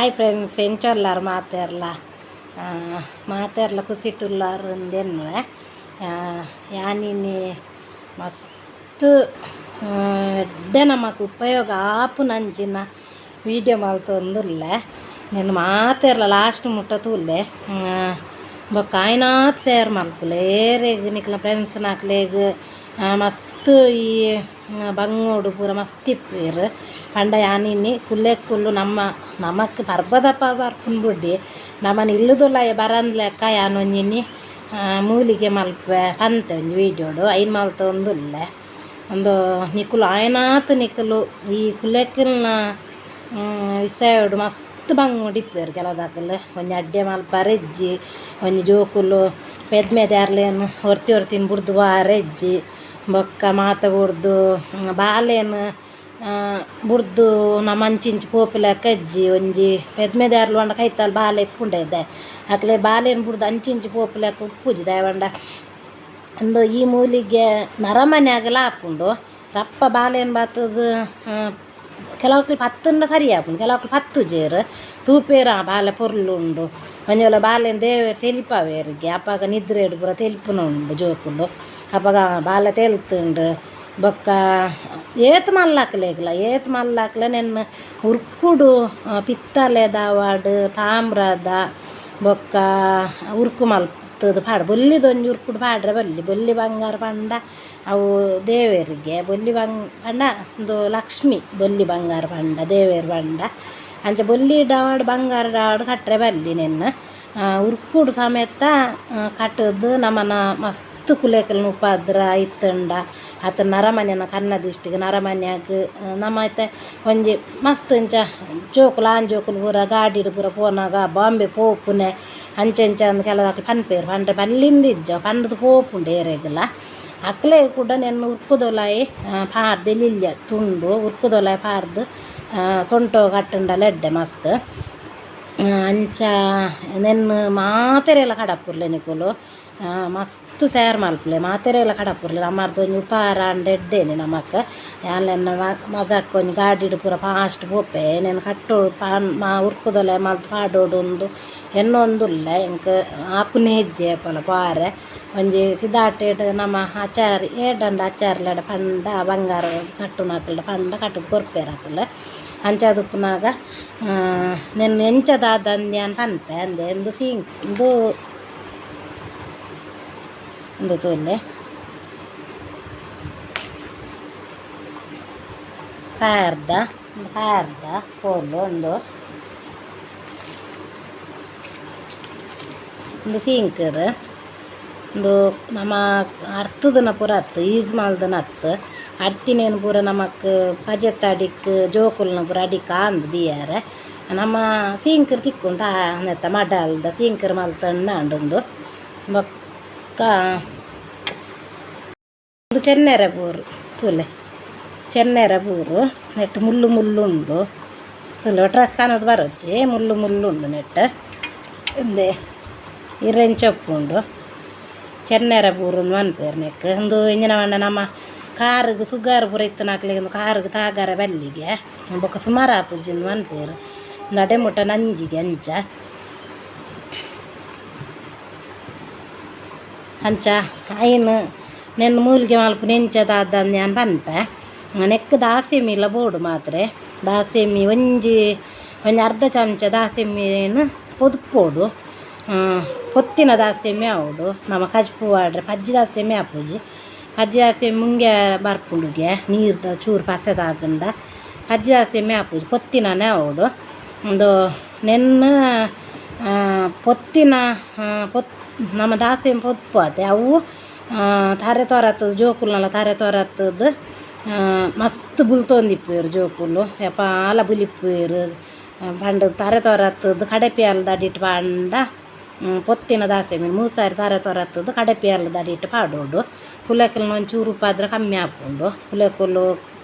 Hi friends, ಎಂಚೊಲ್ಲಾರು ಮಾತೆರ್ಲ ಮಾತೆರ್ಲ ಕುಸಿಟುಲ್ಲಾರು ಅಂದೆನ್ನುವೆ. ಯಾನಿನಿ ಮಸ್ತ್ ಎಡ್ಡೆ ನಮಕ್ ಉಪಯೋಗ ಆಪುನಂಚಿನ ವೀಡಿಯೋ ಮಲ್ತೊಂದುಲ್ಲೆ. ನೆನ್ ಮಾತೆರ್ಲ ಲಾಸ್ಟ್ ಮುಟ್ಟ ತೂಲೆ. ಬೊಕ್ಕ ಆಯ್ನಾತ್ ಶೇರ್ ಮಲ್ಪುಲೆ ಏರೆಗ್ ನಿಕ್ಲ್ನ ಫ್ರೆಂಡ್ಸ್ನಕ್ಲೆಗ್. ಮಸ್ತ್ ಈ ಬಂಗೋಡು ಪೂರ ಮಸ್ತ್ ಇಪ್ಪುವೆರ್. ಪಂಡ ಯಾನಿನಿ ಕುಲ್ಲೆ ಕುಲ್ಲು ನಮ್ಮ ನಮಕ್ ಪರ್ಬದಪ್ಪ ಬರ್ಪುಂಡು ಬುಡ್ಡಿ, ನಮನ್ ಇಲ್ಲುದುಲಾಯ ಬರಂದ್ಲೆಕ್ಕ ಯಾನ್ ಒಂಜಿನಿ ಮೂಲಿಗೆ ಮಲ್ಪೆ ಪಂತೆ ಒಂಜಿ ವೀಡಿಯೋಡು ಐನ್ ಮಲ್ತೊಂದುಲ್ಲೆ. ಉಂದು ನಿಕುಲು ಆಯ್ನಾತ್ ನಿಕುಲು ಈ ಕುಲೆಕುಲ್ನ ವಿಷಯೊಡು ಮಸ್ತ್ ಬಂಗೋಡು ಇಪ್ಪುವೆರ್. ಕೆಲವುದಕುಲು ಒಂಜಿ ಅಡ್ಡೆ ಮಲ್ಪರೆ ಇಜ್ಜಿ, ಒಂಜಿ ಜೋಕುಲು ಪೆದ್ಮೆದ್ಯಾರ್ಲೆನ್ ಒರ್ತಿ ಒರ್ತಿನ್ ಬುಡ್ದು ಪೋರೆ ಇಜ್ಜಿ. ಬೊಕ್ಕ ಮಾತ ಬುಡ್ದು ಬಾಲೆನ್ ಬುಡ್ದು ನಮ ಅಂಚಿಂಚಿ ಪೋಪುಲೆಕ ಇಜ್ಜಿ. ಒಂಜಿ ಪೆದ್ಮೆದ್ಯಾರ್ಲು ಪಂಡ ಕೈತಲ್ ಬಾಲೆ ಇಪ್ಪುಂಡೆ ದಾಯೆ, ಅಕ್ಲೆ ಬಾಲೆನ್ ಬುಡ್ದು ಅಂಚಿಂಚಿ ಪೋಪುಲೆಕ ಉಪ್ಪುಜಿ. ದಾಯೆ ಪಂಡ ಉಂದು ಈ ಮೂಲಿಗೆ ನರಮನ್ಯಾಗಲ ಆಪುಂಡು. ರಪ್ಪ ಬಾಲೆನ್ ಬತ್ತುದು ಕೆಲವಕ್ಲು ಪತ್ತುಂಡ ಸರಿ ಆಪುಂಡು, ಕೆಲವಕ್ಲು ಪತ್ತುಜೆರ್. ತೂಪೇರ್ ಆ ಬಾಲೆ ಪೊರ್ಲು ಉಂಡು. ಒಂಜಿ ವೇಳೆ ಬಾಲೆನ್ ದೇವೆರ್ ತೆಲಿಪಾವೆರ್ಗೆ, ಅಪಗ ನಿದ್ರೆಡ್ ಪೂರ ತೆಲಿಪುನ ಉಂಡು ಜೋಕುಲು. ಅಪಗ ಬಾಲೆ ತೆಲ್ತುಂಡು. ಬೊಕ್ಕ ಏತ್ ಮಲ್ಲಕ್ಲೆಗ್ಲ ಏತ್ ಮಲ್ಲಕ್ಲೆ ನೆನ್ನ್ ಉರ್ಕುಡು ಪಿತ್ತಲೆದ ಆವಡ್ ತಾಮ್ರದ ಬೊಕ್ಕ ಉರ್ಕು ಮಲ್ತುದು ಪಾಡ್ ಬೊಲ್ಲಿದೊಂಜಿ ಉರ್ಕುಡು ಪಾಡ್ರೆ ಬಲ್ಲಿ. ಬೊಲ್ಲಿ ಬಂಗಾರ ಪಂಡ ಅವು ದೇವೆರ್ಗೆ. ಬೊಲ್ಲಿ ಬಂಗ್ ಪಂಡ ಉಂದು ಲಕ್ಷ್ಮಿ, ಬೊಲ್ಲಿ ಬಂಗಾರ ಪಂಡ ದೇವೆರ್ ಪಂಡ. ಅಂಚ ಬೊಲ್ಲಿಡಾವಡ್ ಬಂಗಾರಡಾವಡ್ ಕಟ್ರೆ ಬಲ್ಲಿ. ನೆನ್ನ್ ಉರ್ಕುಡು ಸಮೇತ ಕಟ್ಟುದು ನಮನ ಮಸ್ತ್ ಕುಲೆಕಲ್ನ ಉಪದ್ರ ಇತ್ತುಂಡ ಅತ್ ನರಮನ್ಯನ ಕಣ್ಣ ದಿಷ್ಟಿಗ್ ನರಮನ್ಯಾಗ್ ನಮ ಇತ್ತೆ ಒಂಜಿ ಮಸ್ತ್ ಇಂಚ ಜೋಕುಲು ಆಣ್ ಜೋಕುಲು ಪೂರ ಗಾಡಿಡ್ ಪೂರ ಪೋನಾಗ ಬಾಂಬೆ ಪೋಪುನೆ ಅಂಚ ಇಂಚ ಅಂದ್ ಕೆಲವಕ್ಲು ಪನ್ಪೆರ್. ಪಂಡ್ರೆ ಬಲ್ಲಿಂದ್ ಇಜ್ಜ, ಪಂಡ್ದ್ ಪೋಪುಂಡು ಏರೆಗ್ಲ. ಅಕ್ಲೆ ಕೂಡ ನೆನ್ನ್ ಉರ್ಕುದೊಲಾಯಿ ಪಾರ್ದ್ ಎಲ್ಯ ತುಂಡು ಉರ್ಕುದೊಲಾಯಿ ಪಾರ್ದ್ ಸೊಂಟೊ ಕಟ್ಟುಂಡಲ ಎಡ್ಡೆ ಮಸ್ತ್. ಅಂಚ ನೆನ್ನ್ ಮಾತೆರೆಲ ಕಡಪುರ್ಲೆ ನಿಕುಲು, ಮಸ್ತ್ ಶೇರ್ ಮಲ್ಪುಲೆ, ಮಾತೆರೆಗ್ಲ ಕಡಪುರ್ಲೆ. ನಮ್ಮರ್ದ್ ಒಂಜಿ ಉಪಕಾರ ಆಂಡ ಎಡ್ಡೇನೆ ನಮಕ್. ಯಾನ್ಲ ಎನ್ನ ಮಗಕ್ ಒಂಜಿ ಗಾಡಿಡ್ ಪೂರ ಫಾಸ್ಟ್ ಪೋಪೆ, ನೆನ್ ಕಟ್ಟೋಡು ಪಾನ್ ಮಾ ಉರ್ಕುದೊಲೆ ಮಲ್ತ್ ಪಾಡೊಡು ಉಂದು ಎನ್ನೊಂದುಲ್ಲೆ. ಎಂಕ್ ಆಪುನೇ ಇಜ್ಜಿ ಏಪಲ ಪೋರೆ. ಒಂಜಿ ಸಿದಾಟೆಡ್ ನಮ ಆಚಾರಿ ಏಡಂಡ ಆಚಾರ್ಲೆಡ ಪಂಡ, ಬಂಗಾರ ಕಟ್ಟುನಕಲ್ಡ ಪಂಡ ಕಟ್ಟುದು ಕೊರ್ಪೆರ್ ಅಕುಲು. ಅಂಚಾದ್ ಉಪ್ಪುನಗ ನೆನ್ ಎಂಚ ದಾದಂದ್ ಯಾನ್ ಪನ್ಪೆ ಅಂದೆ. ಉಂದು ಸೀಂಕ್ ಉಂದು ಉಂದು ತೂಲೆ ಪಾರ್ದ ಪಾರ್ದ ಪೋಲು. ಉಂದು ಉಂದು ಸೀಂಕರ್. ಉಂದು ನಮ ಅರ್ತುದನ ಪೂರ ಅತ್ತು, ಯೂಸ್ ಮಲ್ದನ ಅತ್ತು. ಅರ್ತಿನೇನು ಪೂರ ನಮಕ್ ಪಜೆತ ಅಡಿಕ್ ಜೋಕುಲ್ನ ಪೂರ ಅಡಿಕ್ ಆಂದ್ ದೀಯರೆ. ನಮ ಸೀಂಕರ್ ತಿಕ್ಕುಂಡು ನೆತ್ತ ಮಡಲ್ದ ಸೀಂಕರ್ ಮಲ್ತಂಡ ಆಂಡ್ ಉಂದು. ಬೊಕ್ಕ ಉಂದು ಚೆನ್ನೆರೆ ಬೂರು ತೂಲೆ, ಚೆನ್ನೆರೆ ಬೂರು. ನೆಟ್ ಮುಳ್ಳು ಮುಳ್ಳು ಉಂಡು ತೂಲೆ. ಒಟ್ರಾಸಿ ಕನದು ಬರೊಚ್ಚಿ, ಮುಳ್ಳು ಮುಳ್ಳು ಉಂಡು ನೆಟ್. ಉಂದೆ ಇರೆಂಚೊಪ್ಪು ಉಂಡು. ಚೆನ್ನೆರೆ ಬೂರು ಉಂದು ಮನ್ಪೆರ್ ನೆಕ್. ಉಂದು ಎಂಚಿನ ಪಂಡ ನಮ ಕಾರುಗು ಸುಗರ್ ಪೂರ ಇತ್ತಿನಕ್ಲೆಗ್ ಉಂದು ಕಾರುಗು ತಾಗರೆ ಬಲ್ಲಿಗೆ, ಬೊಕ್ಕ ಸುಮಾರು ಆಪುಜಿ ಇಂದ್ ಮನ್ಪೆರ್. ಉಂದು ಅಡೆ ಮುಟ್ಟ ನಂಜಿಗೆ. ಅಂಚ ಅಂಚ ಐನ್ ನೆನ್ ಮೂಲಿಗೆ ಮಲ್ಪುನ ಎಂಚ ದಾದಂದ್ ಯಾನ್ ಪನ್ಪೆ. ನೆಕ್ಕ್ ದಾಸೆಮಿಲ ಬೋಡು ಮಾತ್ರೆ. ದಾಸೆಮಿ ಒಂಜಿ ಒಂಜಿ ಅರ್ಧ ಚಮಚ ದಾಸೆಮಿನ್ ಪೊದುಪ್ಪೊಡು. ಪೊತ್ತಿನ ದಾಸೆಮಿ ಆವೊಡು. ನಮ ಕಜ್ಪು ಪಾಡ್ರೆ ಪಜ್ಜಿ ದಾಸೆಮಿ ಆಪುಜಿ. ಪಜ್ಜಿ ದಾಸೆಮಿ ಮುಂಗೆ ಬರ್ಪುಂಡುಗೆ, ನೀರ್ದ ಚೂರು ಪಸೆ ತಾಗ್ಂಡ ಪಜ್ಜಿ ದಾಸೆಮಿ ಆಪುಜಿ, ಪೊತ್ತಿನನೇ ಆವೊಡು. ಉಂದು ನೆನ್ನ್ ಪೊತ್ತಿನ ಪೊತ್ ನಮ ದಾಸೆಮಿ ಪೊತ್ಪುವತೆ, ಅವು ತರೆ ತೊರತುದು ಜೋಕುಲ್ನಲ ತರೆ ತೊರತುದು ಮಸ್ತ್ ಬುಲ್ತೊಂದಿಪ್ಪುವೆರ್ ಜೋಕುಲು, ಏಪಾಲ ಬುಲಿಪುವೆರ್ ಪಂಡ ತರೆ ತೊರತುದು ಕಡೆಪಿಯಲ್ದ ಅಡಿಟ್ ಪಾಂಡ ಪೊತ್ತಿನ ದಾಸೆಮಿ ಮೂಜಿ ಸಾರಿ ತರೆ ತೊರತುದು ಕಡೆಪಿಯಲ್ದ ಅಡಿಟ್ ಪಾಡೊಡು. ಕುಲೆಕುಲ್ನ ಒಂಚೂರು ಉಪಾದ್ರ ಕಮ್ಮಿ ಆಪುಂಡು. ಕುಲೆಕುಲು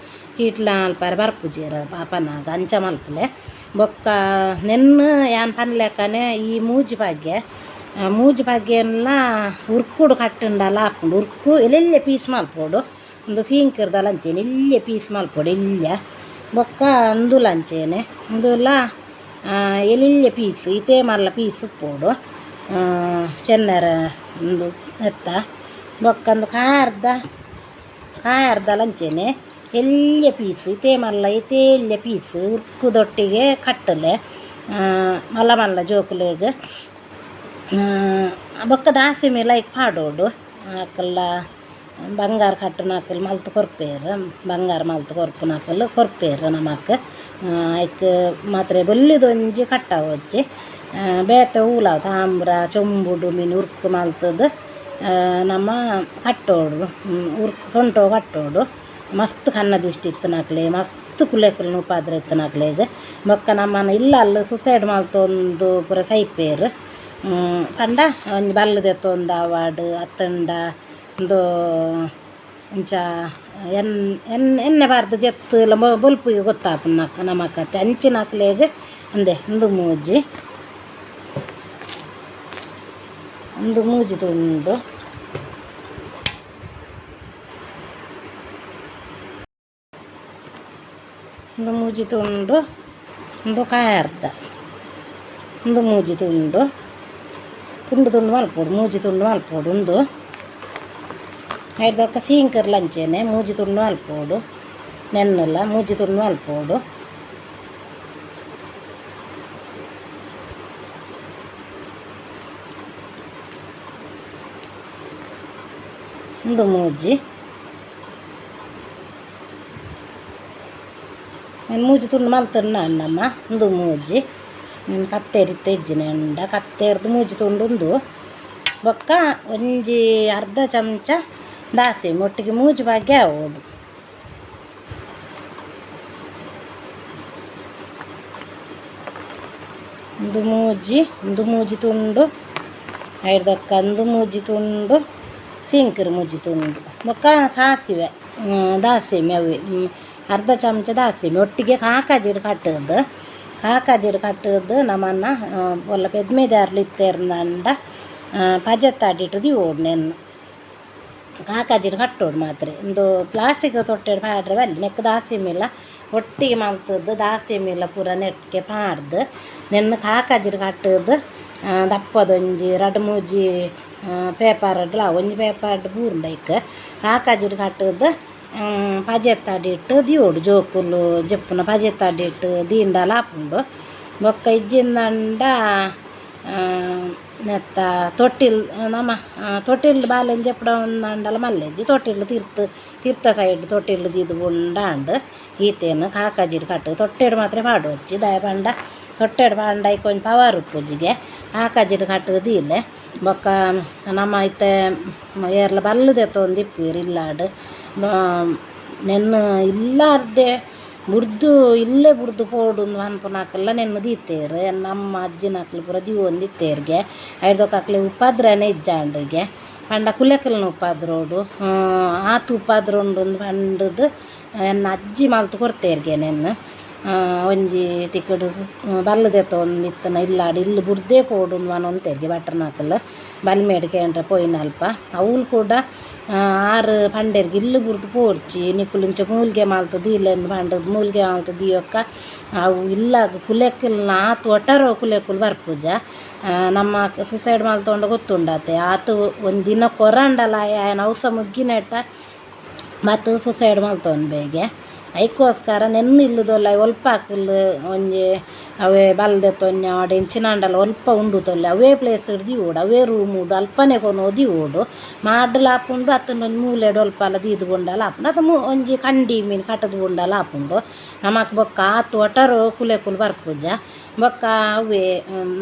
ಹೀಟ್ಲ ಮಲ್ಪರೆ ಬರ್ಪುಜೆರ್ ಪಾಪನಾಗ, ಅಂಚ ಮಲ್ಪುಲೆ. ಬೊಕ್ಕ ನೆನ್ನ್ ಯಾನ್ ಪನ್ಲೆಕ್ಕನೆ ಈ ಮೂಜಿ ಪಗೆ ಮೂಜಿ ಪಗೆನ್ಲ ಉರ್ಕುಡು ಕಟ್ಟುಂಡಲ ಆಪುಂಡು. ಉರ್ಕು ಎಲ್ಲೆಲ್ಯ ಪೀಸ್ ಮಲ್ಪೊಡು. ಉಂದು ಸೀಂಕರ್ದಲ ಅಂಚೆನೆ ಎಲ್ಯ ಪೀಸ್ ಮಲ್ಪೊಡು ಎಲ್ಯ. ಬೊಕ್ಕ ಉಂದುಲ ಅಂಚೆನೆ, ಉಂದುಲ ಎಲ್ಯ ಪೀಸ್ ಇತೇ ಮಲ್ಲ ಪೀಸ್ ಉಪ್ಪೋಡು ಚೆನ್ನರ ಉಂದು ನೆತ್ತ ಬೊಕ್ಕ ಉಂದು ಕಾರ್ದ ಕಾರ್ದಲ ಅಂಚೆನೆ ಎಲ್ಯ ಪೀಸ್ ಇತೇ ಮಲ್ಲ ಇತೇ ಎಲ್ಯ ಪೀಸ್ ಉರ್ಕುದೊಟ್ಟಿಗೆ ಕಟ್ಟಲೆ ಮಲ್ಲ ಮಲ್ಲ ಜೋಕುಲೆಗ್ ಬೊಕ್ಕ ದಾಸಿಮಿ ಐಕ್ ಪಾಡೊಡು ಅಕಲ್ಲ ಬಂಗಾರ ಕಟ್ಟುನಕುಲು ಮಲ್ತ್ ಕೊರ್ಪೆರ್ ಬಂಗಾರ ಮಲ್ತ್ ಕೊರ್ಪುನಕುಲು ಕೊರ್ಪೆರ್ ನಮಕ್ ಐಕ್ ಮಾತ್ರ ಬೊಲ್ಲಿದೊಂಜಿ ಕಟ್ಟವೊಡ್ಚಿ ಬೇತೆ ಒವುಲ ತಾಮ್ರ ಚೊಂಬುಡು ಮಿನಿ ಉರ್ಕು ಮಲ್ತುದು ನಮ ಕಟ್ಟೊಡು ಉರ್ಕು ಸೊಂಟೊಗು ಕಟ್ಟೊಡು ಮಸ್ತ್ ಕಣ್ಣ ದಿಷ್ಟಿ ಇತ್ತಿನಕ್ಲೆ ಮಸ್ತ್ ಕುಲೆಕುಲ್ನ ಉಪದ್ರ ಇತ್ತಿನಕ್ಲೆಗ್ ಬೊಕ್ಕ ನಮನ ಇಲ್ಲಲ್ ಸುಸೈಡ್ ಮಲ್ತೊಂದು ಪೂರ ಸೈಪೆರ್ ಪಂಡ ಒಂಜಿ ಬಲ್ಲ್ ದೆತ್ತೊಂದು ಆವಡ್ ಅತ್ತುಂಡ ಉಂದು ಇಂಚ ಎನ್ ಎನ್ ಎಣ್ಣೆ ಪಾರ್ದ್ ಜೆತ್ತ್ ಬೊಲ್ಪುಗು ಗೊತ್ತಾಪುಂಡು ನಮಕ್ ಅಂಚಿನಕ್ಲೆಗ್ ಉಂದೆ ಉಂದು ಮೂಜಿ ಉಂದು ಮೂಜಿ ತುಂಡು ಉಂದು ಮೂಜಿ ತುಂಡು ಉಂದು ಕಾಯರ್ದ ಉಂದು ಮೂಜಿ ತುಂಡು ತುಂಡು ತುಂಡು ಮಲ್ಪೊಡು ಮೂಜಿ ತುಂಡು ಮಲ್ಪೊಡು ಉಂದು ಐರ್ದೊಕ್ಕ ಸೀಂಕರ್ಲ ಅಂಚೆನೆ ಮೂಜಿ ತುಂಡು ಮಲ್ಪೊಡು ನೆನ್ನುಲ ಮೂಜಿ ತುಂಡು ಮಲ್ಪೊಡು ಉಂದು ಮೂಜಿ ಮೂಜಿ ತುಂಡು ಮಲ್ತುಂಡ ನಮ್ಮ ಉಂದು ಮೂಜಿ ಕತ್ತೇರಿ ಇಜ್ಜಿನ ಉಂಡ ಕತ್ತೇರ್ದು ಮೂಜಿ ತುಂಡು ಉಂದು ಬೊಕ್ಕ ಒಂಜಿ ಅರ್ಧ ಚಮಚ ದಾಸಿಮಿ ಒಟ್ಟಿಗೆ ಮೂಜಿ ಭಾಗ್ಯ ಆವೊಡು ಉಂದು ಮೂಜಿ ತುಂಡು ಐರ್ದೊಕ್ಕ ಉಂದು ಮೂಜಿ ತುಂಡು ಸೀಂಕರ್ ಮೂಜಿ ತುಂಡು ಬೊಕ್ಕ ಸಾಸಿವೆ ದಾಸಿಮಿ ಅವೆ ಅರ್ಧ ಚಮಚ ದಾಸಿಮಿ ಒಟ್ಟಿಗೆ ಕಾಕಾಜಿಡ್ ಕಟ್ಟುದು ಕಾಕಾಜಿಡ್ ಕಟ್ಟುದು ನಮನ್ನ ಒಲ್ಲ ಪೆದ್ಮೆದಾರ್ಲು ಇತ್ತೆರ್ಂಡ ಪಜೆತ್ತ ಅಡಿಟ್ ದೀವೊಡು ನೆನ್ನ್ ಕಾಕಾಜಿಡ್ ಕಟ್ಟೋಡು ಮಾತ್ರ ಉಂದು ಪ್ಲಾಸ್ಟಿಕ್ ತೊಟ್ಟೆಡ್ ಪಾಡ್ರೆ ಬಲ್ಲಿ ನೆಕ್ಕ್ ದಾಸಿಮಿಲ ಒಟ್ಟಿಗೆ ಮಲ್ತುದು ದಾಸಿಮಿಲ ಪೂರ ನೆಟ್ಕೆ ಪಾಡ್ದು ನೆನ್ನ್ ಕಾಕಾಜಿಡ್ ಕಟ್ಟುದು ದಪ್ಪದೊಂಜಿ ರಡ್ಡ್ ಮೂಜಿ ಪೇಪರ್ಡ್ಲ ಒಂಜಿ ಪೇಪರ್ಡ್ ಬೂರುಂಡು ಐಕ್ ಕಾಕಾಜಿಡ್ ಕಟ್ಟುದು ಪಜೆತ್ತ ಅಡಿಟ್ ದೀವೊಡು ಜೋಕುಲು ಜೆಪ್ಪುನ ಪಜೆತ್ತ ಅಡಿಟ್ ದೀಂಡಲ ಆಪುಂಡು ಬೊಕ್ಕ ಇಜ್ಜಿಂದಂಡ ನೆತ್ತ ತೊಟ್ಟಿಲ್ ನಮ ತೊಟ್ಟಿಲ್ ಬಾಲೆನ್ ಜೆಪ್ಪುಡವುಂದಾಂಡಲ ಮಲ್ಲೆಜ್ಜಿ ತೊಟ್ಟಿಲ್ ತಿರ್ತ್ ತಿರ್ತ ಸೈಡ್ ತೊಟ್ಟಿಲ್ ದೀದ್ ಬುಂಡಾಂಡ್ ಈತೇನ್ ಕಾಕಾಜಿಡ್ ಕಟ್ಟು ತೊಟ್ಟೆಡ್ ಮಾತ್ರ ಪಾಡೊಡ್ಚಿ ದಾಯೆ ಪಂಡ ತೊಟ್ಟೆಡ್ ಪಾಂಡ ಐಕ್ ಒಂಜಿ ಪವರ್ ಉಪ್ಪುಜಿಗೆ ಕಾಕಾಜಿಡ್ ಕಟ್ಟುದು ದೀಲೆ ಬೊಕ್ಕ ನಮ ಇತ್ತೆ ಏರ್ಲ ಬಲ್ಲ್ ದೆತ್ತೊಂದು ಇಪ್ಪುವೆರ್ ಇಲ್ಲಾಡ್ ನೆನ್ನ್ ಇಲ್ಲಾರ್ದೆ ಬುಡ್ದು ಇಲ್ಲೇ ಬುಡ್ದು ಪೋವೊಡುಂದು ಪನ್ಪುನಕಲ್ಲ ನೆನ್ನ್ ದೀತೆರ್ ನಮ್ಮ ಅಜ್ಜಿನಕ್ಲು ಪೂರ ದೀವೊಂದಿತ್ತೆರ್ಗೆ ಐಡ್ದ್ ಅಕ್ಲೆಗ್ ಉಪದ್ರನೆ ಇಜ್ಜಾಂಡ್ಗೆ ಪಂಡ ಕುಲೆಕಲ್ನ ಉಪದ್ರೋಡು ಆತ್ ಉಪದ್ರ ಉಂಡುಂದು ಪಂಡುದು ಎನ್ನ ಅಜ್ಜಿ ಮಲ್ತ್ ಕೊರ್ತೆರ್ಗೆ ನೆನ್ನ್ ಒಂಜಿ ತಿಕ್ಕುಡು ಬಲ್ಲ್ ದೆತ್ತೊಂದಿತ್ತಿನ ಇಲ್ಲಾಡ್ ಇಲ್ಲ್ ಬುಡ್ದೇ ಪೋವೊಡುಂದು ಪನೊಂತೆರ್ಗೆ ಭಟ್ರನಕುಲು ಬಲ್ಮೆಡ್ ಕೇಂಡ್ರೆ ಪೋಯಿನಲ್ಪ ಅವ್ಲು ಕೂಡ ಆರ್ ಪಂಡೆರ್ಗೆ ಇಲ್ಲ್ ಬುಡ್ದು ಪೋಡ್ಚಿ ನಿಕುಲು ಇಂಚ ಮೂಲ್ಗೆ ಮಲ್ತ್ ದೀಲೆಂದ್ ಪಂಡುದು ಮೂಲ್ಗೆ ಮಲ್ತ್ ದೀಯೊಕ್ಕ ಅವು ಇಲ್ಲಾಗ್ ಕುಲೆಕುಲ್ನ ಆತ್ ಒಟ್ಟಾರೆ ಕುಲೆಕುಲು ಬರ್ಪುಜ ನಮ್ಮ ಸುಸೈಡ್ ಮಲ್ತೊಂಡ ಗೊತ್ತುಂಡತೆ ಆತ್ ಒಂಜಿ ದಿನ ಕೊರಂಡಲ ಆಯನ ಅವಸ ಮುಗ್ಗಿನೆಟ್ಟ ಮತ್ತು ಸುಸೈಡ್ ಮಲ್ತೊನ್ಬೆಗೆ ಐಕೋಸ್ಕರ ನೆನ್ನ್ ಇಲ್ಲುದೊಲ್ಲ ಒಲ್ಪ ಅಕುಲು ಒಂಜಿ ಅವೇ ಬಲ್ಲ್ ದೆತ್ತೊನ್ಯಾಡ್ ಎಂಚಿನಾಂಡಲ ಒಲ್ಪ ಉಂಡು ತೊಲ್ಲೆ ಅವೇ ಪ್ಲೇಸ್ ದೀವೊಡು ಅವೇ ರೂಮುಡು ಅಲ್ಪನೆ ಕೊನೊದು ದೀವೊಡು ಮಾಡ್ಲ ಆಪುಂಡು ಅತ್ತುಂಡ ಒಂಜಿ ಮೂಲೆಡ್ ಒಲ್ಪಲ ದೀದ್ ಬುಂಡಲ ಆಪುಂಡು ಅತ್ತ ಒಂಜಿ ಕಂಡಿ ಮೀನ್ ಕಟ್ಟುದು ಬುಂಡಲ ಆಪುಂಡು ನಮಕ್ ಬೊಕ್ಕ ಆತ್ ಒಟರು ಕುಲೆಕುಲು ಬರ್ಪುಜ ಬೊಕ್ಕ ಅವೇ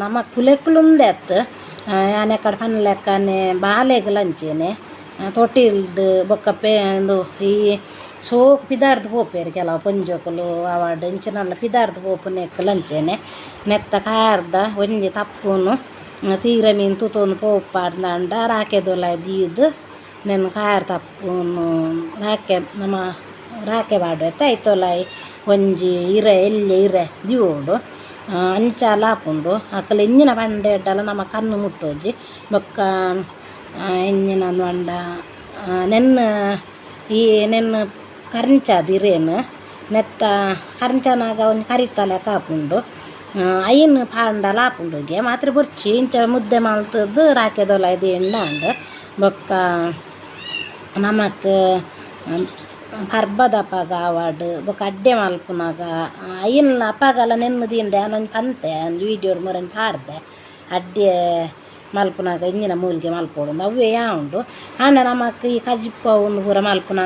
ನಮಕ್ ಕುಲೆಕುಲು ಉಂದೆ ಅತ್ತ್ ಯಾನ್ ಎಕ್ಕಡ ಪನ್ಲೆಕ್ಕನೆ ಬಾಲೆಗ್ಲ ಅಂಚೆನೆ ತೊಟ್ಟಿಲ್ಡ್ ಬೊಕ್ಕ ಪೇ ಉಂದು ಈ ಸೋಕು ಪಿದಾಡ್ದ್ ಪೋಪೆರ್ ಕೆಲವು ಪೊಂಜೋಕುಲು ಆವಡ್ ಇಂಚಿನಲ್ಲ ಪಿದಾಡ್ದ್ ಪೋಪುನೆಕ್ಲ್ ಅಂಚೆನೆ ನೆತ್ತ ಕಾರ್ದ ಒಂಜಿ ತಪ್ಪುನು ಸೀರೆ ಮೀನ್ ತುತೊಂದು ಪೋಪಾಂಡ ರಾಕೆದೊಲಾಯಿ ದೀದ್ ನೆನ್ ಕಾರ್ ತಪ್ಪುನು ರಾಕೆ ನಮ ರಾಕೆ ಪಾಡ್ವೆತ್ತ ಐತೊಲಾಯಿ ಒಂಜಿ ಇರೆ ಎಲ್ಯ ಇರೆ ದೀವೊಡು ಅಂಚಾಲ ಆಪುಂಡು ಅಕಲ್ ಎಂಚಿನ ಪಂಡೆರ್ಡಲ ನಮ ಕಣ್ಣು ಮುಟ್ಟೊಡ್ಚಿ ಬೊಕ್ಕ ಎಂಚಿನ ಪಂಡ ನೆನ್ನ್ ಈ ನೆನ್ನ್ ಕರಿಂಚಾದ್ ಇರೆನ್ ನೆತ್ತ ಕರಿಂಚನಗ ಒಂಜಿ ಕರಿತ ಲೆಕ ಆಪುಂಡು. ಐನ್ ಪಾಂಡಲ ಆಪುಂಡುಗೆ ಮಾತ್ರ ಬೊರ್ಚಿ ಇಂಚ ಮುದ್ದೆ ಮಲ್ತುದು ರಾಕೆದೊಲಾಯಿ ದೀಂಡ ಆಂಡ್. ಬೊಕ್ಕ ನಮಕ್ ಪರ್ಬದಪಗ ಆವಡ್ ಬೊಕ್ಕ ಅಡ್ಡೆ ಮಲ್ಪುನಗ ಐನ್ ಅಪಗಲ ನೆನ್ನ್ ದೀಂಡ ಯಾನ್ ಒಂಜಿ ಪಂತೆ ಒಂಜಿ ವೀಡಿಯೋಡ್ ಮುರನ್ ಪಾಡ್ದೆ ಅಡ್ಡೆ ಮಲ್ಪುನಗ ಇಂಚಿನ ಮೂಲಿಗೆ ಮಲ್ಪೊಡು ಅವ್ವೇ ಯಾವುಂಡು. ಆಂಡ ನಮಕ್ ಈ ಕಜಿಪು ಉಂದು ಪೂರ ಮಲ್ಪುನ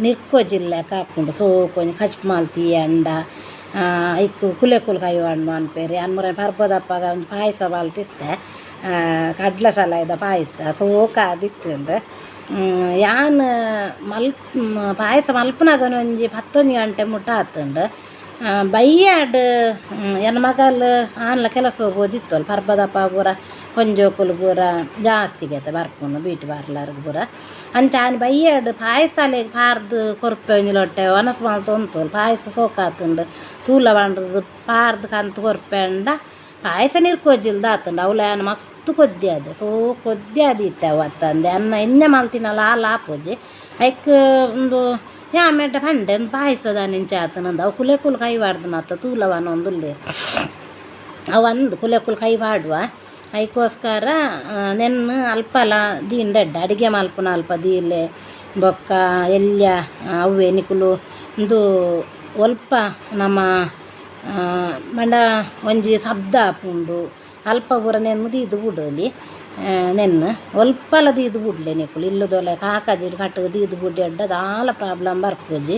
ನಿರ್ಕೊಜಿಲ್ಲೆಕ ಆಪುಂಡು. ಸೋಕು ಒಂಜಿ ಕಜಿಪು ಮಲ್ತಿಯಂಡ ಐಕ್ ಕುಲೆ ಕುಲು ಕೈವಾಡ್ ಮನ್ಪೆರ್. ಯಾನ್ ಮುರ ಪರ್ಬದಪಗ ಒಂಜಿ ಪಾಯಸ ಮಲ್ತಿತ್ತೆ, ಕಡ್ಲೆ ಸಲಾಯ್ದ ಪಾಯಸ ಸೋಕಾದಿತ್ತುಂಡು. ಯಾನ್ ಮಲ್ ಪಾಯಸ ಮಲ್ಪುನಗನೆ ಒಂಜಿ 11 ಗಂಟೆ ಮುಟ್ಟ ಆತುಂಡು. ಬಯ್ಯಾಡ್ ಎನ್ನ ಮಗಲ್ ಆನ್ಲ ಕೆಲಸ ಹೋಗೋದಿತ್ತಲ್ಲ ಪರ್ಬದಪ್ಪ ಪೂರ ಪೊಂಜೋಕುಲು ಪೂರ ಜಾಸ್ತಿಗೆ ಬರ್ಪುನು ಬ್ಯೂಟಿ ಪಾರ್ಲರ್ಗ್ ಪೂರ. ಅಂಚ ಆನ್ ಬಯ್ಯಾಡ್ ಪಾಯಸಾಲೆಗ್ ಪಾರ್ದ್ ಕೊರ್ಪೆ ಒಂಜಿ ಲೊಟ್ಟೆ ವನಸ್ ಮಲ್ತೊಂತೋಲು ಪಾಯಸ ಸೋಕಾತುಂಡು ತೂಲ ಪಂಡ್ದ್ ಪಾರ್ದ್ ಕಂತ್ ಕೊರ್ಪೆಂಡ ಪಾಯಸ ನೀರ್ಕೊಜ್ಜಿಲ್ದ ಆತುಂಡು. ಅವ್ಲು ಯಾನ್ ಮಸ್ತ್ ಕೊದ್ದಿಯಾದೆ ಸೋ ಕೊದ್ದಿಯಾದಿತ್ತೆ ಅವು ಅತ್ತಂದೆ ಅನ್ನ ಎಣ್ಣೆ ಮಲ್ತಿನಲ ಆಲ್ ಆಪುಜಿ. ಐಕ್ ಉಂದು ಯಾನ್ ಎಡ್ಡೆ ಪಂಡೆ ಉಂದು ಪಾಯಸ ದಾನೆ ಇಂಚ ಆತುಂಡು ಅವು ಕುಲೆ ಕುಲು ಕೈ ಪಾಡ್ದನತ್ತ ತೂಲ ಪನೊಂದುಲ್ಲೆರ್ ಅವು ಅಂದ್ ಕುಲೆ ಕುಲು ಕೈ ಪಾಡುವ. ಐಕೋಸ್ಕರ ನೆನ್ನ್ ಅಲ್ಪಲ ದೀಂಡ ಎಡ್ಡೆ ಅಡಿಗೆ ಮಲ್ಪುನ ಅಲ್ಪ ದೀಲೆ. ಬೊಕ್ಕ ಎಲ್ಯ ಅವ್ವೆ ನಿಕುಲು ಉಂದು ಒಲ್ಪ ನಮ ಪಂಡ ಒಂಜಿ ಶಬ್ದ ಆಪುಂಡು ಅಲ್ಪ ಪೂರ ನೆನ್ನ್ ದೀದ್ ಬುಡೊಲಿ. ನೆನ್ನ್ ಒಲ್ಪಲ ದೀದ್ ಬುಡ್ಲೆ ನಿಕುಲು ಇಲ್ಲದೊಲೆ ಕಾಕಜಿಡ್ ಕಟ್ಟ್ ದೀದ್ ಬುಡ್ಯಡ್ಡ ದಾಲ ಪ್ರಾಬ್ಲಮ್ ಬರ್ಪುಜಿ.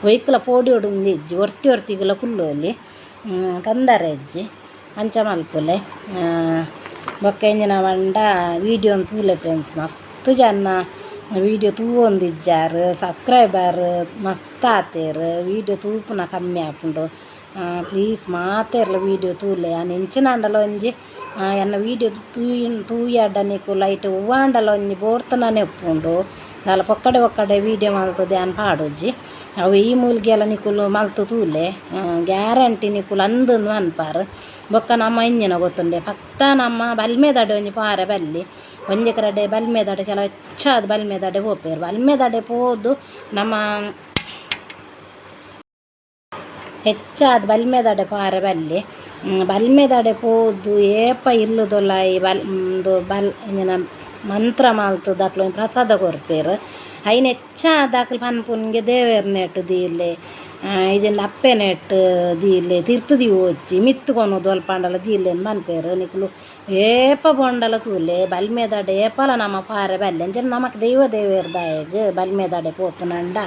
ಒಯ್ಕ್ಲ ಪೋಡ್ಯೊಡುಂದು ಇಜ್ಜಿ, ಒರ್ತಿ ಒರ್ತಿಗುಲ ಕುಲ್ಲೊಲಿ, ತೊಂದರೆ ಇಜ್ಜಿ. ಅಂಚ ಮಲ್ಪುಲೆ. ಬೊಕ್ಕ ಎಂಚಿನ ಪಂಡ ವೀಡಿಯೋನ್ ತೂಲೆ ಫ್ರೆಂಡ್ಸ್, ಮಸ್ತ್ ಜನ ವೀಡಿಯೋ ತೂವೊಂದಿಜ್ಜಾರ್, ಸಬ್ಸ್ಕ್ರೈಬರ್ ಮಸ್ತ್ ಆತೆರ್, ವೀಡಿಯೋ ತೂಪುನ ಕಮ್ಮಿ ಆಪುಂಡು. ಪ್ಲೀಸ್ ಮಾತೆರ್ಲ ವೀಡಿಯೋ ತೂಲೆ. ಯಾನ್ ಎಂಚಿನಾಂಡಲ ಒಂಜಿ ಎನ್ನ ವೀಡಿಯೋ ತೂಯಡ ನಿಕುಲು ಐಟ್ ಒವ್ವಾಂಡಲ ಒಂಜಿ ಬೋರ್ತನನೆ ಉಪ್ಪುಂಡು. ದಾಲ ಪೊಕ್ಕಡೆ ಪೊಕ್ಕಡೆ ವೀಡಿಯೋ ಮಲ್ತುದು ಯಾನ್ ಪಾಡುಜಿ. ಅವು ಈ ಮೂಲಿಗೆಲ ನಿಕುಲು ಮಲ್ತು ತೂಲೆ, ಗ್ಯಾರಂಟಿ ನಿಕುಲು ಅಂದುಂದು ಪನ್ಪರ್. ಬೊಕ್ಕ ನಮ್ಮ ಇಂಜಿನ ಗೊತ್ತುಂಡೆ ಪಕ್ಕ ನಮ್ಮ ಬಲ್ಮೆದಡೆ ಒಂಜಿ ಪಾರೆ ಬಲ್ಲಿ ಒಂಜಿ ಕರಡೆ ಬಲ್ಮೆದಡೆ ಕೆಲವು ಹೆಚ್ಚಾದ್ ಬಲ್ಮೆದಡೆ ಪೋಪೆರ್. ಬಲ್ಮೆದಡೆ ಪೋದು ನಮ್ಮ ಹೆಚ್ಚಾದ್ ಬಲ್ಮೆದಡೆ ಪಾರೆ ಬಲ್ಲಿ ಬಲ್ಮೆದಡೆ ಪೋದು ಏಪ ಇಲ್ಲುದೊಲಾಯಿ ಬಲ್ ಉಂದು ಬಲ್ ಇಂಚಿನ ಮಂತ್ರ ಮಲ್ತುದು ಅಕ್ಲು ಪ್ರಸಾದ ಕೊರ್ಪೆರ್. ಐನ್ ಹೆಚ್ಚಾದ್ ಅಕ್ಲು ಪನ್ಪುನ್ಗೆ ದೇವೆರ್ನೆಟ್ ದೀಲೆ ಇಜ್ಜಿಂಡ ಅಪ್ಪೆನೆಟ್ ದೀಲೆ ತಿರ್ತ್ ದೀವೊಚ್ಚಿ ಮಿತ್ತ್ ಕೊನೊದು ಒಲ್ಪ ಆಂಡಲ ದೀಲೆಂದ್ ಪನ್ಪೆರ್. ನಿಕುಲು ಏಪ ಪೋಂಡಲ ತೂಲೆ ಬಲ್ಮೆದಡೆ ಏಪಲ ನಮ ಪಾರೆ ಬಲ್ಲಿ. ಅಂಚನೆ ನಮಕ್ ದೈವ ದೇವೆರ್ ದಾಯೆಗ್ ಬಲ್ಮೆದಡೆ ಪೋಪುನಂಡ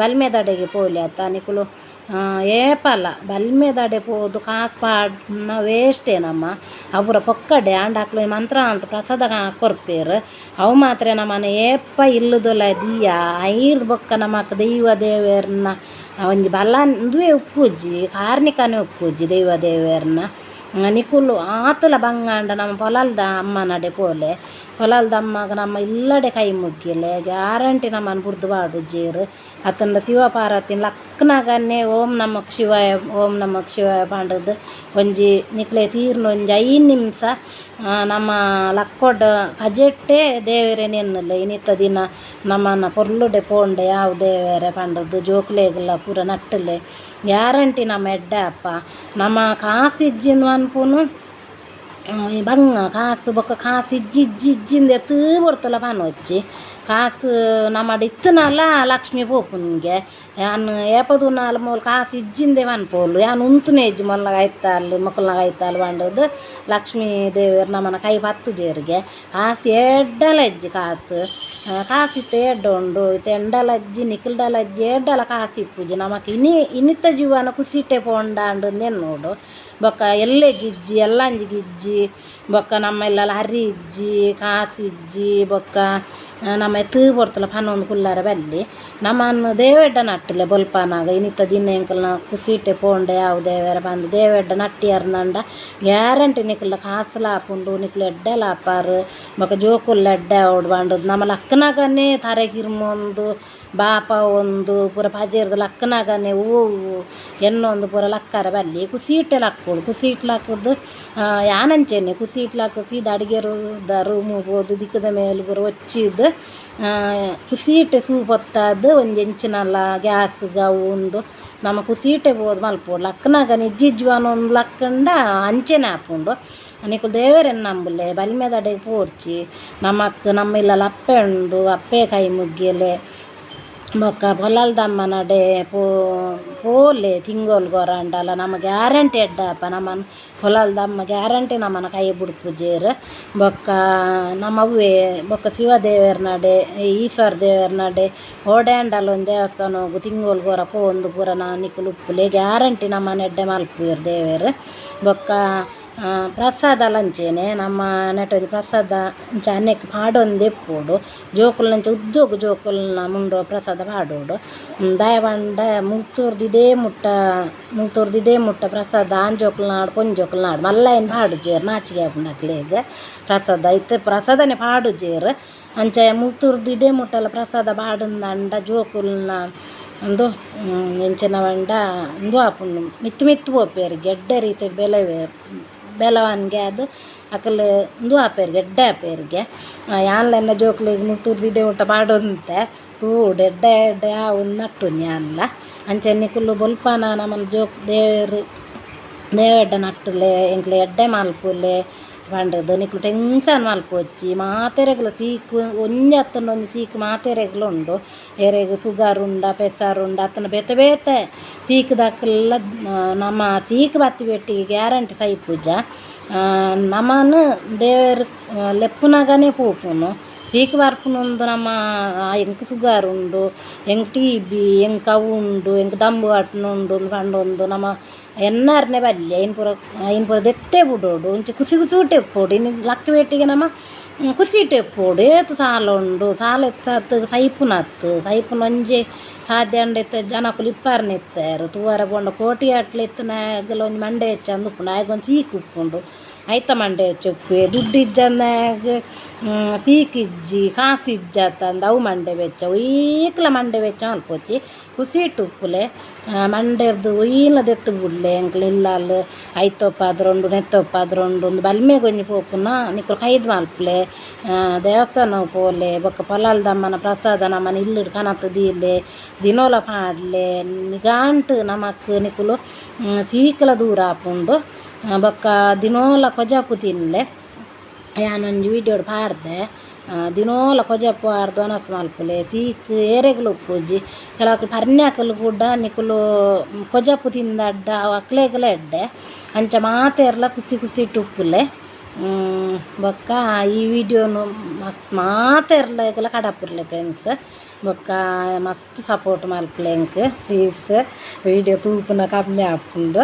ಬಲ್ಮೆದಡೆಗೆ ಪೋಲಿ ಅತ್ತ. ನಿಕುಲು ಏಪಲ ಬಲ್ಮೆದಡೆ ಪೋದು ಕಾಸ್ ಪಾಡ್ನ ವೇಸ್ಟೇ ನಮ್ಮ ಅವು ಪೂರ ಪೊಕ್ಕಡೆ. ಆಂಡ ಅಕ್ಲು ಮಂತ್ರ ಮಲ್ತ್ ಪ್ರಸಾದ ಕೊರ್ಪೆರ್. ಅವು ಮಾತ್ರ ನಮನ ಏಪ ಇಲ್ಲುದೊಲಾಯಿ ದೀಯ ಐರ್ದ್ ಬೊಕ್ಕ ನಮಕ್ ದೈವ ದೇವೆರ್ನ ಒಂಜಿ ಬಲ ಉಂದುವೇ ಉಪ್ಪುಜಿ, ಕಾರ್ನಿಕನೇ ಉಪ್ಪುಜಿ ದೈವ ದೇವೆರ್ನ. ನಿಕುಲು ಆತುಲ ಬಂಗಾಂಡ ನಮ್ಮ ಪೊಲಲ್ದ ಅಮ್ಮನಡೆ ಪೋಲೆ, ಪೊಲಲ್ದ ಅಮ್ಮಗ್ ನಮ್ಮ ಇಲ್ಲಡೆ ಕೈ ಮುಗ್ಗಿಲೆ, ಗ್ಯಾರಂಟಿ ನಮನ್ ಬುಡ್ದು ಪಾಡುಜೆರ್. ಅತ್ತಂಡ ಶಿವ ಪಾರ್ವತಿನ ಲಕ್ಕ್ನಗನೆ ಓಂ ನಮಃ ಶಿವಾಯ ಓಂ ನಮಃ ಶಿವಾಯ ಪಂಡುದು ಒಂಜಿ ನಿಕ್ಲೆ ತೀರ್ನ ಒಂಜಿ 5 ನಿಮಿಷ ನಮ್ಮ ಲಕ್ಕೋಡ್ ಪಜೆಟ್ಟೆ ದೇವೆರೆನ್ ಎನ್ನುಲೆ. ಇನಿತ ದಿನ ನಮನ ಪೊರ್ಲುಡೆ ಪೋಂಡೆ ಯಾವು ದೇವೆರೆ ಪಂಡುದು ಜೋಕುಲೆಗ್ಲ ಪೂರ ನಟ್ಟುಲೆ, ಗ್ಯಾರಂಟಿ ನಮ್ಮ ಎಡ್ಡೆ ಅಪ್ಪ. ನಮ ಕಾಸು ಇಜ್ಜಿಂದ್ ಪನ್ಪುನು ಬಂಗ ಕಾಸು ಬೊಕ್ಕ ಕಾಸು ಇಜ್ಜಿ ಇಜ್ಜಿ ಇಜ್ಜಿಂದ್ ಏತ್ ಪೊರ್ತುಲ ಪನೊಚ್ಚಿ. ಕಾಸು ನಮಡ ಇತ್ತುನಲ ಲಕ್ಷ್ಮಿ ಪೋಪುನ್ಗೆ. ಯಾನ್ ಏಪ ತೂನಾಲ ಮೂಲು ಕಾಸು ಇಜ್ಜಿಂದೆ ಪನ್ಪೋಲು. ಯಾನ್ ಉಂತುನೆ ಇಜ್ಜಿ ಮೊಲ್ನ ಐತಾಲ್ ಮೊಕಲ್ನ ಐತಾಲ್ ಪಂಡುದು ಲಕ್ಷ್ಮೀ ದೇವೆರ್ ನಮನ ಕೈ ಪತ್ತುಜೆರ್ಗೆ. ಕಾಸು ಏಡ್ಡಲ ಇಜ್ಜಿ, ಕಾಸು ಕಾಸು ಇತ್ತೆ ಎಡ್ಡೆ ಉಂಡು, ಇತ್ತೆ ಎಂಡಲ ಇಜ್ಜಿ ನಿಕಲ್ಡಲ ಇಜ್ಜಿ, ಏಡ್ಡಲ ಕಾಸು ಇಪ್ಪುಜಿ ನಮಕ್. ಇನಿತ ಜೀವನ ಕುಸಿಟೆ ಪೋಂಡಾಂಡ್ ಎನ್ನೋಡು. ಬೊಕ್ಕ ಎಲ್ಲೆಗಿಜ್ಜಿ ಎಲ್ಲಂಜಿಗಿಜ್ಜಿ. ಬೊಕ್ಕ ನಮ್ಮ ಇಲ್ಲಲ್ ಅರಿ ಇಜ್ಜಿ, ಕಾಸು ಇಜ್ಜಿ. ಬೊಕ್ಕ ನಮ್ಮ ಏತ್ ಪೊರ್ತುಲ ಪನೊಂದು ಕುಲ್ಲರೆ ಬಲ್ಲಿ. ನಮನ್ ದೇವೆಡ್ಡ ನಟ್ಟುಲೆ ಬೊಲ್ಪನಾಗ ಇನಿತ ದಿನ ಎಂಕಲ್ನ ಕುಸಿಟೆ ಪೋಂಡೆ ಯಾವು ದೇವೆರೆ ಪಂದ್ ದೇವೆಡ್ಡ ನಟ್ಟಿಯರ್ನಂಡ ಗ್ಯಾರಂಟಿ ನಿಕಲ್ನ ಕಾಸುಲ ಆಪುಂಡು, ನಿಕುಲು ಎಡ್ಡೆಲ ಆಪಾರ್, ಬೊಕ್ಕ ಜೋಕುಲು ಎಡ್ಡೆ ಆವೊಡು ಪಂಡುದು ನಮ ಲಕ್ಕನಗನೇ ತರೆ ಕಿರ್ಮೊಂದು ಬಾಪ ಒಂದು ಪೂರ ಪಜೀರ್ದ ಲಕ್ಕನಗನೇ ಹೂವು ಎನ್ನೊಂದು ಪೂರ ಲಕ್ಕರೆ ಬಲ್ಲಿ. ಕುಸಿಟೆ ಲಕ್ಕೊಡು. ಕುಸಿಟ್ ಲಕ್ಕುದು ಯಾನ್ ಅಂಚೆನೆ ಕುಸಿಟ್ ಲಕ್ಕ್ ಸೀದಾ ಅಡಿಗೆರುದ ರೂಮು ಪೋದು ದಿಕ್ಕದ ಮೇಲ್ ಪೂರ ಒಚ್ಚಿದ್ ಕುಸೀಟೆ ಸೂ ಪೊತ್ತಾದ್ ಒಂಜಿ ಎಂಚಿನಲ ಗ್ಯಾಸ್ ಅವು ಉಂದು ನಮ ಕುಸೀಟೆ ಪೋದು ಮಲ್ಪೊಡು ಲಕ್ಕನಾಗ ನಿಜ್ಜಿ ಇಜ್ಜಿ ಲಕ್ಕಂಡ ಅಂಚೆನೆ ಆಪುಂಡು ನಿಕುಲು ದೇವೆರೆನ್ ನಂಬುಲೆ ಬಲಿಮೆದಡೆಗ್ ಪೋಡ್ಚಿ ನಮಕ್ ನಮ್ಮ ಇಲ್ಲಲ್ ಅಪ್ಪೆ ಉಂಡು ಅಪ್ಪೆ ಕೈ ಮುಗ್ಗಿಯಲೆ ಬೊಕ್ಕ ಪೊಲಲ್ದಮ್ಮನಡೆ ಪೋಲೆ ತಿಂಗೊಲು ಗೊರಂಡಲ ನಮ ಗ್ಯಾರಂಟಿ ಎಡ್ಡಾಪ ನಮನ್ ಪೊಲಲ್ದಮ್ಮ ಗ್ಯಾರಂಟಿ ನಮನ ಕೈ ಬುಡ್ಪುಜೆರ್ ಬೊಕ್ಕ ನಮ್ಮ ಅವ್ವೆ ಬೊಕ್ಕ ಶಿವ ದೇವೆರ್ನಡೆ ಈಶ್ವರ ದೇವೆರ್ನಡೆ ಓಡ್ಯಾಂಡಲ ಒಂಜಿ ದೇವಸ್ಥಾನೊಗು ತಿಂಗೊಲು ಗೊರ ಪೋವೊಂದು ಪೂರ ನಿಕುಲು ಉಪ್ಪುಲೆ ಗ್ಯಾರಂಟಿ ನಮನ್ ಎಡ್ಡೆ ಮಲ್ಪುವೆರ್ ದೇವೆರ್ ಬೊಕ್ಕ ಪ್ರಸಾದಲ ಅಂಚೆನೆ ನಮ್ಮ ನೆಟ್ ಒಂಜಿ ಪ್ರಸಾದ ಅಂಚ ಅನೆಕ್ ಪಾಡೊಂದು ಇಪ್ಪೊಡು ಜೋಕುಲ್ನಂಚ ಉದ್ದೊಗು ಜೋಕುಲ್ನ ಮುಂಡು ಪ್ರಸಾದ ಪಾಡೊಡು ದಾಯೆ ಪಂಡ ಮುಲ್ತುರ್ದು ಮುಟ್ಟ ಮುಲ್ತುರ್ದು ಇದೇ ಮುಟ್ಟ ಪ್ರಸಾದ ಆಣ್ ಜೋಕುಲ್ನಾಡ್ ಪೊಣ್ಣು ಜೋಕುಲ್ನಾಡ್ ಮಲ್ಲೈನ್ ಪಾಡುಜೆರ್ ನಾಚಿಗೆ ಆಪುಂಡು ಅಕ್ಲೆಗ್ ಪ್ರಸಾದ ಇತ್ತೆ ಪ್ರಸಾದನೆ ಪಾಡುಜೆರ್ ಅಂಚ ಮುಲ್ತುರ್ದು ಇದೇ ಮುಟ್ಟಲ ಪ್ರಸಾದ ಪಾಡುಂದಂಡ ಜೋಕುಲ್ನ ಉಂದು ಎಂಚಿನ ಪಂಡ ಉಂದು ಆಪುಂಡು ಮಿತ್ತ್ ಮಿತ್ತ್ ಪೋಪೆರ್ ಎಡ್ಡೆ ರೀತಿಡ್ ಬೆಳೆವೆರ್ ಬೆಳವಣಿಗೆ ಆದ್ ಅಕುಲು ಉಂದು ಆಪೆರ್ಗೆ ಎಡ್ಡೆ ಆಪೆರ್ಗೆ ಯಾನ್ಲ ಎನ್ನ ಜೋಕುಲೆಗ್ ಮುಲ್ತುರ್ದು ಇಡೆ ಮುಟ್ಟ ಪಾಡೊಂತೆ ತೂವೊಡು ಎಡ್ಡೆ ಎಡ್ಡೆ ಆವು ನಟ್ಟುನಿ ಯಾನ್ಲ ಅಂಚ ನಿಕುಲು ಬೊಲ್ಪನ ನಮನ ಜೋಕ್ ದೇವೆರ್ ದೇವೆರ್ಡ ನಟ್ಟುಲೆ ಎಂಕ್ಲೆ ಎಡ್ಡೆ ಮಲ್ಪುಲೆ ಪಂಡುದು ನಿಕುಲು ಟೆನ್ಷನ್ ಮಲ್ಪೊಚ್ಚಿ ಮಾತೆರೆಗ್ಲ ಸೀಕ್ ಒಂಜಿ ಅತ್ತುಂಡ ಒಂಜಿ ಸೀಕ್ ಮಾತೆರೆಗ್ಲ ಉಂಡು ಏರೆಗ್ ಸುಗರ್ ಉಂಡ ಪೆಸರ್ ಉಂಡ ಅತ್ತುಂಡ ಬೇತೆ ಬೇತೆ ಸೀಕ್ದಕುಲ್ಲ ನಮ ಸೀಕ್ ಬತ್ತಿ ಬೆಟ್ಟಿಗೆ ಗ್ಯಾರಂಟಿ ಸೈಪುಜ ನಮನ್ ದೇವೆರ್ ಲೆಪ್ಪುನಗನೇ ಪೋಪುನು ಸೀಕ್ ಬರ್ಪುನು ನಮ್ಮ ಎಂಕ್ ಸುಗರ್ ಉಂಡು ಎಂಕ್ ಟಿ.ಬಿ ಎಂಕ್ ಅವು ಉಂಡು ಎಂಕ್ ದಂಬು ಕಟ್ಟುನ ಉಂಡು ಪಂಡೊಂದು ನಮ ಎನ್ನಾರ್ನೆ ಬಲ್ಲಿ ಐನ್ ಪೂರ ಐನ್ ಪೂರ ದೆತ್ತೇ ಬುಡೊಡು ಒಂಚಿ ಕುಸಿ ಕುಸಿಟೆ ಇಪ್ಪೊಡು ಇನಿ ಲಕ್ಕ ಬೇಟಿಗೆ ನಮ ಕುಸಿಟೆ ಇಪ್ಪೊಡು ಏತ್ ಸಾಲ ಉಂಡು ಸಾಲ ಎತ್ತ್ ಸೈಪುನತ್ತ್ ಸೈಪುನ ಒಂಜಿ ಸಾಧ್ಯ ಉಂಡು ಇತ್ತೆ ಜನಕುಲು ಇಪ್ಪಾರ್ನೆ ಇತ್ತೆರ್ ತೂವರೆ ಪೋಂಡ ಕೋಟಿ ಗಟ್ಲೆ ಇತ್ತಿನಾಯಗ್ಲ ಒಂಜಿ ಮಂಡೆ ಬೆಚ್ಚ ಅಂದ್ ಉಪ್ಪುಂಡು ಆಯಗ್ ಒಂಜಿ ಸೀಕ್ ಉಪ್ಪುಂಡು ಐತ ಮಂಡೆ ಬೆಚ್ಚ ಉಪ್ಪುವೆ ದುಡ್ಡು ಇಜ್ಜಂದಿನಾಯಗ್ ಸೀಕ್ ಇಜ್ಜಿ ಕಾಸ್ ಇಜ್ಜತ್ತಂದ್ ಅವು ಮಂಡೆ ಬೆಚ್ಚ ಒಯ್ಕ್ಲ ಮಂಡೆ ಬೆಚ್ಚ ಮಲ್ಪೊಚ್ಚಿ ಕುಸಿಟ್ ಉಪ್ಪುಲೆ ಮಂಡೆರ್ದ್ ಒಯ್ಯಿಲ ದೆತ್ತ್ ಬುಡ್ಲೆ ಎಂಕ್ಲ ಇಲ್ಲಲ್ ಐತೊಪ್ಪಾದ್ರ ಉಂಡು ನೆತ್ತೊಪ್ಪಾದ್ರ ಉಂಡು ಉಂದು ಬಲ್ಮೆಗ್ ಒಂಜಿ ಪೋಪುನ ನಿಕುಲು ಕೈದ್ ಮಲ್ಪುಲೆ ದೇವಸ್ಥಾನಗ್ ಪೋಲೆ ಬೊಕ್ಕ ಪೊಲಲ್ದಮ್ಮನ ಪ್ರಸಾದ ನಮನ ಇಲ್ಲಡ್ ಕನತ್ ದೀಲೆ ದಿನೋಲ ಪಾಡ್ಲೆ ನಿಗಾಂಟ್ ನಮಕ್ ನಿಕುಲು ಸೀಕ್ಲ ದೂರ ಆಪುಂಡು ಬೊಕ್ಕ ದಿನೋಲ ಕೊಜಪು ತಿನ್ಲೆ ಯಾನೊಂಜಿ ವೀಡಿಯೋಡ್ ಪಾಡ್ದೆ ದಿನೋಲ ಕೊಜಪು ಪಾಡ್ದ್ ವನಸ್ ಮಲ್ಪುಲೆ ಸೀಕ್ ಏರೆಗ್ಲ ಉಪ್ಪುಜಿ ಕೆಲವಕ್ಲು ಪರ್ನ್ಯಾಕುಲು ಕೂಡ ನಿಕುಲು ಕೊಜಪು ತಿಂದಡ್ಡ ಅವು ಅಕ್ಲೆಗ್ಲ ಎಡ್ಡೆ ಅಂಚ ಮಾತೆರ್ಲ ಕುಸಿ ಕುಸಿಟ್ ಉಪ್ಪುಲೆ ಬೊಕ್ಕ ಈ ವೀಡಿಯೋನು ಮಸ್ತ್ ಮಾತೆರ್ಲೆಗ್ಲ ಕಡಪುರ್ಲೆ ಫ್ರೆಂಡ್ಸ್ ಬೊಕ್ಕ ಮಸ್ತ್ ಸಪೋರ್ಟ್ ಮಲ್ಪುಲೆ ಎಂಕ್ ಪ್ಲೀಸ್ ವೀಡಿಯೋ ತೂಪುನ ಕಮ್ಮಿ ಆಪುಂಡು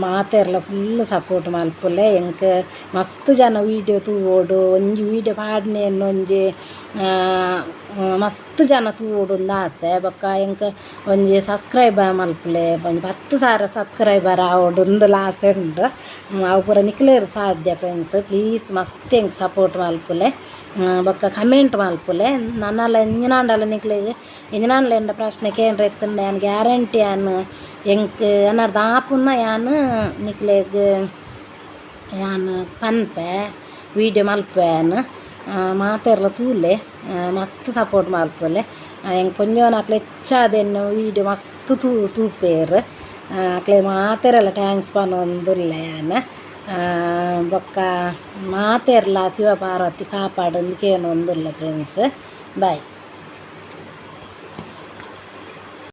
ಮಾತೆರ್ಲ ಫುಲ್ ಸಪೋರ್ಟ್ ಮಲ್ಪುಲೆ ಎಂಕ್ ಮಸ್ತ್ ಜನ ವೀಡಿಯೋ ತೂವೊಡು ಒಂಜಿ ವೀಡಿಯೋ ಪಾಡ್ನೆನ್ ಒಂಜಿ ಮಸ್ತ್ ಜನ ತೂವೊಡುಂದು ಆಸೆ ಬೊಕ್ಕ ಎಂಕ್ ಒಂಜಿ ಸಬ್ಸ್ಕ್ರೈಬ್ ಮಲ್ಪುಲೆ ಒಂಜಿ 10,000 ಸಬ್ಸ್ಕ್ರೈಬರ್ ಆವೊಡು ಉಂದುಲ ಆಸೆ ಉಂಡು ಅವು ಪೂರ ನಿಕ್ಲೆಗ್ ಸಾಧ್ಯ ಫ್ರೆಂಡ್ಸ್ ಪ್ಲೀಸ್ ಮಸ್ತ್ ಎಂಕ್ ಸಪೋರ್ಟ್ ಮಲ್ಪುಲೆ ಬೊಕ್ಕ ಕಮೆಂಟ್ ಮಲ್ಪುಲೆ ನನಲ ಎಂಚಿನಾಂಡಲ ನಿಕ್ಲೆಗ್ ಎಂಚಿನಾಂಡಲ ಎನ್ನ ಪ್ರಶ್ನೆ ಕೇಂಡ್ರೆ ಇತ್ತುಂಡ ಯಾನ್ ಗ್ಯಾರಂಟಿ ಯಾನ್ ಎಂಕ್ ಎನರ್ದ್ ಆಪುನ ಯಾನ್ ನಿಕ್ಲೆಗ್ ಯಾನ್ ಪನ್ಪೆ ವೀಡಿಯೋ ಮಲ್ಪುವೆ ಯಾನ್ ಮಾತೆರ್ಲ ತೂಲೆ ಮಸ್ತ್ ಸಪೋರ್ಟ್ ಮಲ್ಪುಲೆ ಎಂಕ್ ಪೊಂಜೋನಕ್ಲ್ ಹೆಚ್ಚಾದ್ ಎನ್ನ ವೀಡಿಯೋ ಮಸ್ತ್ ತೂಪೆರ್ ಅಕ್ಲೆಗ್ ಮಾತೆರೆಗ್ಲ thanks ಪನೊಂದುಲ್ಲೆ ಯಾನ್ ಬೊಕ್ಕ ಮಾತೆರ್ಲ ಶಿವ ಪಾರ್ವತಿ ಕಾಪಾಡೊಂದು ಕೇನೊಂದುಲ್ಲೆ ಫ್ರೆಂಡ್ಸ್ ಬಾಯ್.